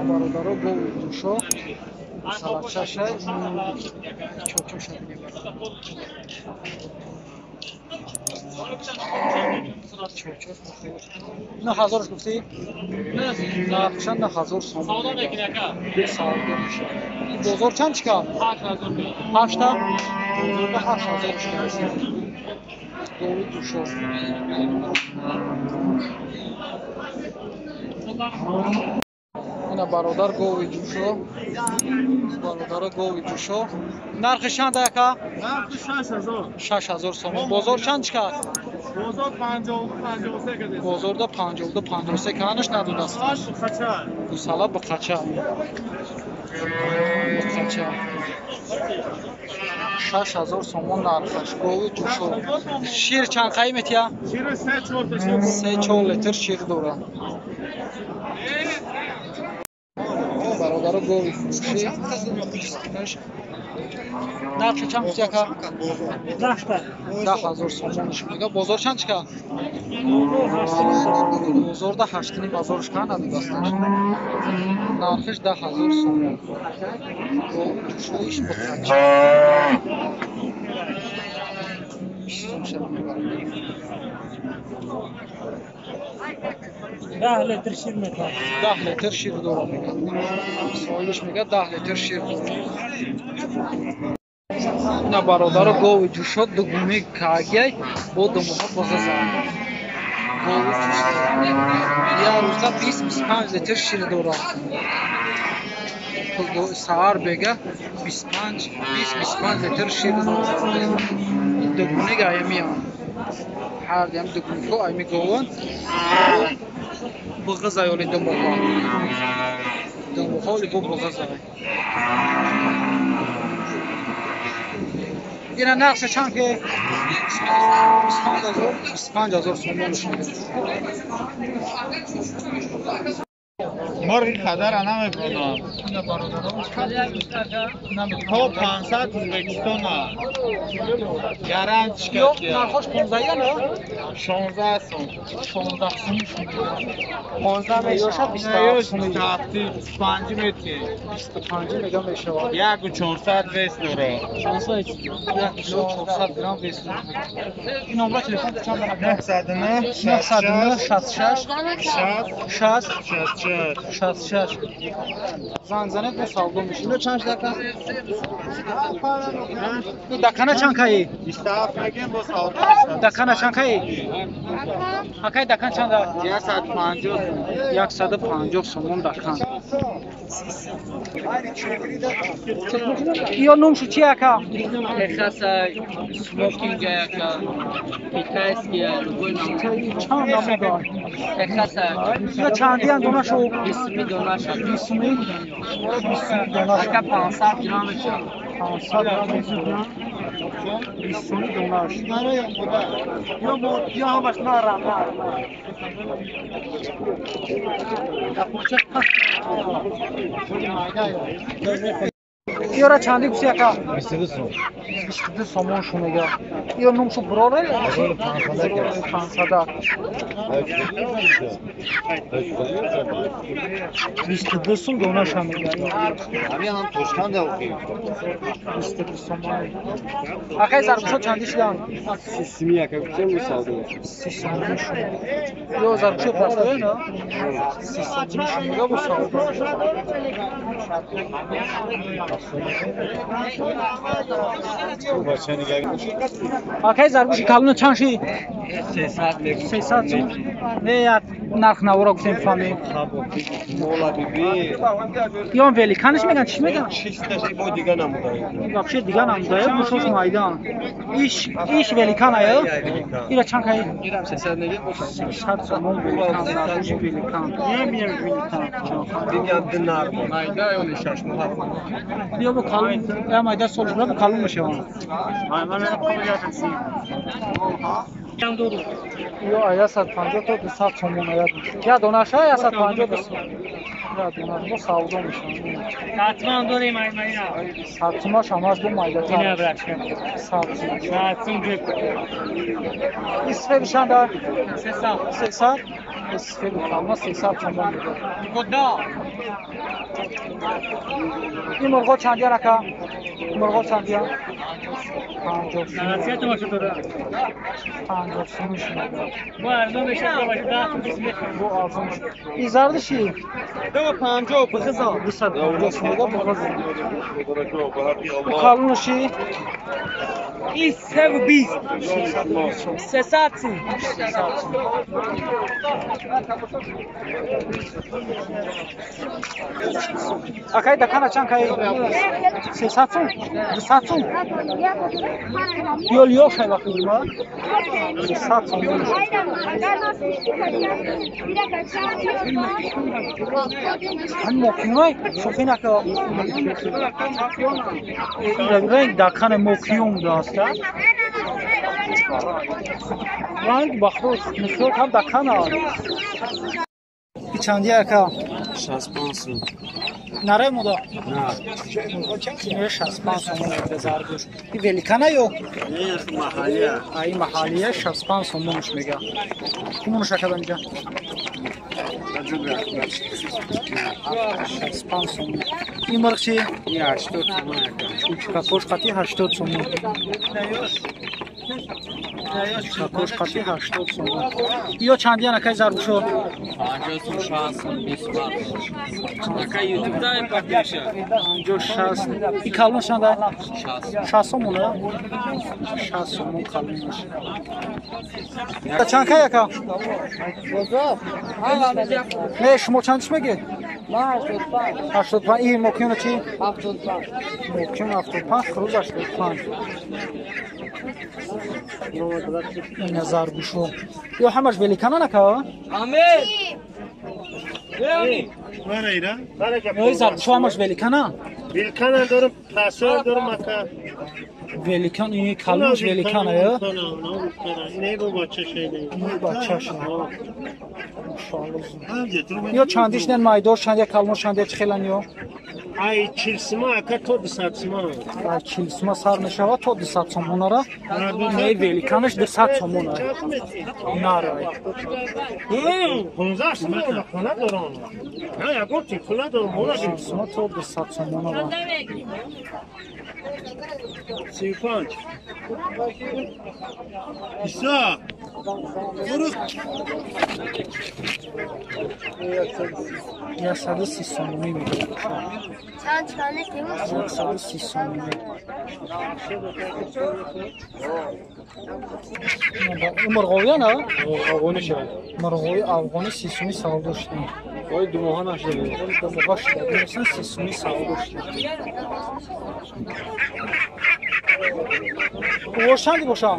Бародаро гови ҷӯшо гусалачаша чочоша бинем. Чочош 9000 гуфтӣ? Нархша 9000 сомон. Савдо мешавад. Бозор чанд чика? 8000. Ҳашта? Бозорда 8000 чика. Гови ҷӯшо. Ина бародар гови ҷӯшо. Бародаро гови ҷӯшо. Нархи чанд ака? Нархи 6000. 6000 сомон. Бозор чанд чика? Бозор 52 53 каде. Бозорда 52 53 канаш надодаст. Гусала. Гусала бақача. Бақача. 6000 сомон нархаш. Гови ҷӯшо. Шир чанд қай метия? Шир 3-4 3-4 литр шир дора. Бародаро гови фурӯшӣ. Нархи чанд гуфти ака? 10000 сомон мега. Бозор чанд чика? Бозорда 8,5 шка надодастанаш. Нархиш 10000 сомон. Гови ҷӯшоиш бақача. 10 литр шир метавад. 10 литр шир дора мега. Соҳибаш мега 10 литр шир дора. Ина бародаро гови ҷӯшо дугуми кагяй бо думоҳа бағаза. Гови ҷӯшо. Як рӯза 20-25 литр шир дора. Саҳар бега 25 литр шир дора. Дугуник аймиам. Ҳар дам дугунико айми гован. Бағаза ёли думоҳа. Думоҳа оли бо бағаза. Ина нархша чанд ки? 25000 сомон шуд. Мурғи қадара намебурдам. То 500 Ӯзбекистона. Гарант Ё нархош 15 я не? 16 сом. 16 сом. 15 мешавад 27 сом. 25 метр. 25 мега мешавад. 1400 вес дора. 1 кило 400 грамм вес дора. Ин номра телефон чанд дона? 909 909 66 60 60 66 66. Занг занед бо савдо мешавад. Ино чанд дака? Ин дакана чанд каи? 27 мегем бо савдо мешавад. Дакана чанд каи? Акай дакан чанд? 150. 150 сомон дакан. Ё номшу чи ака? Техаса, смокинг ака, китайский, любой ном. Чанд намуд дор? Техаса. Ё чандиян донашу? 20 донаша. 20 20 донашу. Ака 500 грамм мешавад. 500 грамм мешавад. 20 донаш. Ё ҳамаш нарам. Ёра чанди гуфти ака? 22 сом. 22 сомон шу мега. Ё номшу буроре? 500. 22 сом донаша мега. Ҳамин Тошканда оқи. 22 сомон. Акай заргӯшо чанди шудан? 30 сими ака гуфтем бо савдо. 30 сомон шу. Ё заргӯшо простое, на? 30 сомон шу мега бо савдо. Акай заргӯши калона чанд ши? 300 мегӯ. 300 сом. Не, як нарх навора гуфтем фаҳмем. Мола биби. Ё великанш меган, чӣ меган? Чисташи бо дига намудаем. Вообще дига намудаем, гӯшош майдан. Иш великан ая? Ира чанд кай? Ирам 300 мегӯ. 300 сомон великан, заргӯши великан. Великан. Диням динар. Майда ё 6 моҳ. Биё бо калон, я майда сол шуда бо калон мешавам. Ё 150 то 200 сомон ая. Я донаша 150 200. Я донаш бо савдо мешавам. Ҳатман дорем аймайна. Садсумаш ҳамаш бо майдатар. Ина брачка. Садсум. Садсум ҷеб. Исфеди чанд? 300. 300. Сфеду калма 300 сомон мегӯяд. Ин мурғо чандиян ака? Мурғо чандиян? 50 сомон. 50 сомон мегӯяд. Бо арзон. Ин зардиши? 250 бихизон. 250 сомон бихизон. Калонаши? Ин 320. 300 сом. Акай дакана чанд кай? 300 сом? 200 сом? Ёл ёш ай вақти ма? 300 сом. Ҳам мокиёй шӯхӣ нака. Ранг дакана мокиён будааст. Ранг бахрӯз мисол ҳам дакана. Чанди ака? 65 сом. Наре муда? На. Не 65 сомон заргӯш. И великана ё? Не, маҳаллия. Ай маҳаллия 65 сомонш мега. Кумонш ака инҷа? 65 сомон. Ин мурғ чи? Ин 80 сомон ака. Чучкакош қати 80 сомон. Чучкакош қати 80 сомон. Ё чандиян акай заргӯшо? 50 сом, 60 сом, 20. Ака YouTube дай пакеша. 50 60. И калон чанда? 60. 60 сомон, 60 сомон калонаш. Чанд кай ака? Не, шумо чандиш мегед? Ма 85. 85. Ин мокиёна чи? 75. Мокиён 75, хурӯз 85. Ина заргӯшо. Ё ҳамаш великана нака? Амир! Ё заргӯшо ҳамаш великана? Великана дорам, пасор дорам ака. Великан, ин калонаш великана, ё? Ине бо бачашайда. Ин бачаша. Ё чандиш нен майдор, чандия калон, чандия чӣ хелан ё? Ай 40 сима ака то 200 сима. Ай 40 сима сар мешавад то 200 сомонара. Не великанаш 200 сомона. Нарай. 15 сима хона дорам. На ягон ти хона дорам, хона сима то 200 сомонара. 35. Иса. 130 сомонӣ мегӯяд. 130 сомонӣ. Мурғовия на? Афғонӣ шавад. Мурғови афғонӣ 30 сомонӣ савдо шудем. Ой ду моҳа нашуда. Ду моҳа шуда. 30 сомонӣ савдо шудем. Ош чанди бошам?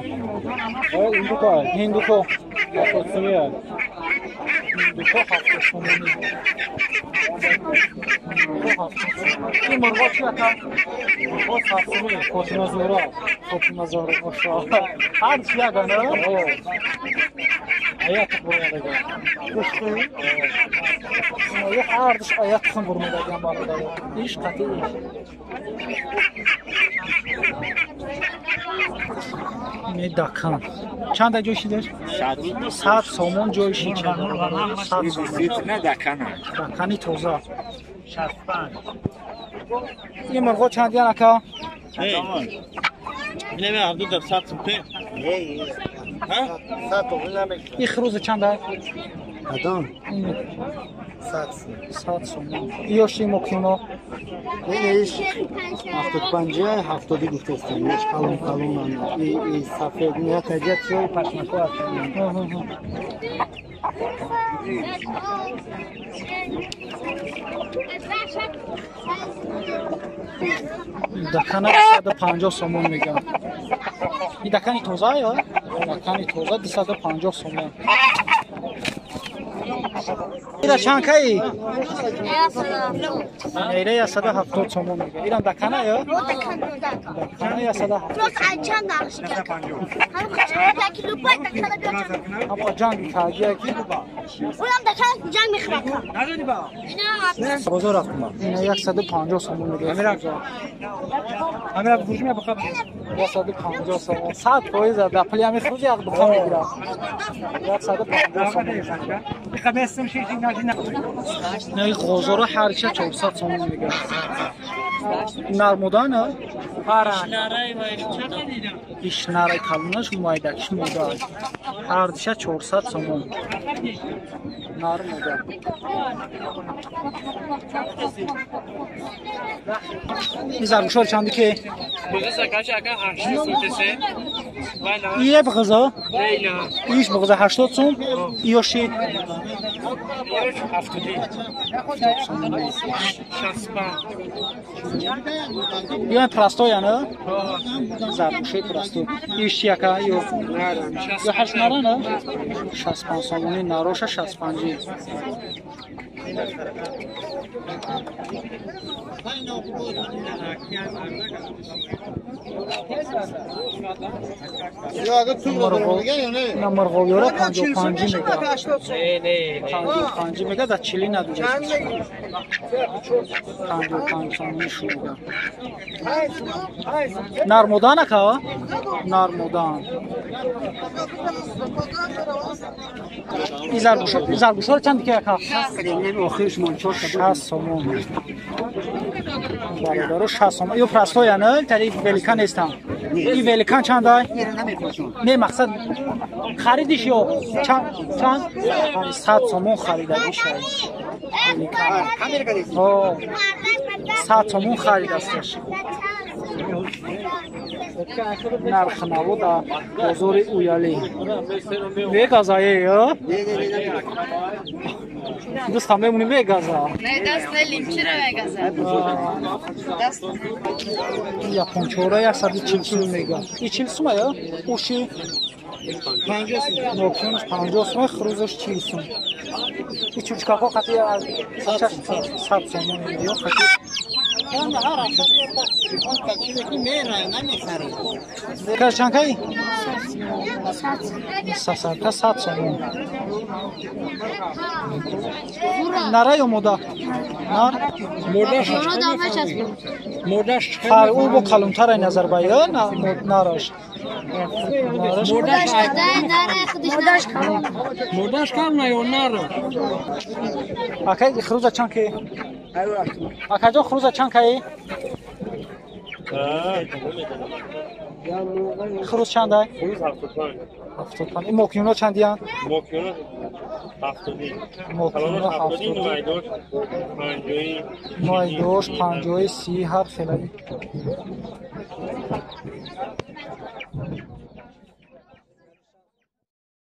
Ҳиндуко. Ҳиндуко. 70 сомонӣ. Ҳиндуко 70 сомонӣ. Ин мурғо чи ака? Мурғо 100 сомонӣ. Фотима Зуҳро. Фотима Зуҳро, машоаллоҳ. Ҳар чи ягона? Аят бурмадаган. Ҳар душ аят тухм бурмадаган бародаро. Иш қатъи иш. Медакан. Чанда ҷой шидаш? 100 сомон ҷой шид. 100 сомон. Не дакана. Дакани тоза. 65. Ин мурғо чандиян ака? Не, ҳарду дар 100 сом. Ин хурӯзи чанда? Кадом? 100 сом. 100 сомон. Иёши мокино? Иш 75 70 гуфтастам. Иш калон калон. И сафед не таҷат чой пашмако аст. Дакана 250 сомон мегӯям. Ин дакани тоза ё? Дакани тоза 250 сомон. Ира чанд каи? Ира 170 сомон мегӯям. Ирам дакана ё? Дакана 170. Ама ҷанг кардия ки? Бозор рафтам. Ина 150 сомон мегӯям. Амира фурӯш мебахад. 150 сомон. 100% дар пули ҳамин хурӯз як буқа мегирад. 150 сомон. Не ғозора ҳарча 400 сомон мегӯяд. Нармода на? Иш нараи калонаш майдакиш мода. Ҳардиша 400 сомон. Нар мода. Ин заргӯшҳоро чанди ки? Ие бғизо? Иш бғизо 80 сом, иёши 70. Ё простой ана? Заргӯшои простой. Иш чи яка? Ё ҳашт нара на? 65 сомони нароша 65. Ина мурғобиёра 55 мега. 55 мега да 40 надура. 55 сомони шуд. Нармодан ака? Нармодан. Ин заргӯшҳоро чанд ки ака? 60 сомон. Бародаро 60 сомон. Ё простой ана, тари великан нестам. Ин великан чандай? Не, мақсад харидиш ё чанд? 100 сомон харидагиш. Великан. 100 сомон харидасташ. Нархи наво дар бозори Уялӣ. Мегазае, ё? Дӯстам мемонӣ мегаза. Не, даст не, лимчиро мегаза. Даст. Япончора 140 сум мега. И 40 сума ё? Уши 50 сум. Нокионаш 50 сум, хрузаш 40 сум. И чучкаҳо қати 100 сомон ё қати. Чанд кай? Сасарка 100 сомон. Нара ё мода? Нар? Модаш ӯ бо калонтарай назар ба ё нараш? Модаш калона ё нараш? Акай хруза чанд ки? Акаҷон хруза чанд каи? Хруз чандай? Хруз 75. 75. Ин мокиюно чандиянд? Мокиюно 70. Мокиюно 70. Майдош 50. Майдош 50 30 ҳар хелаи.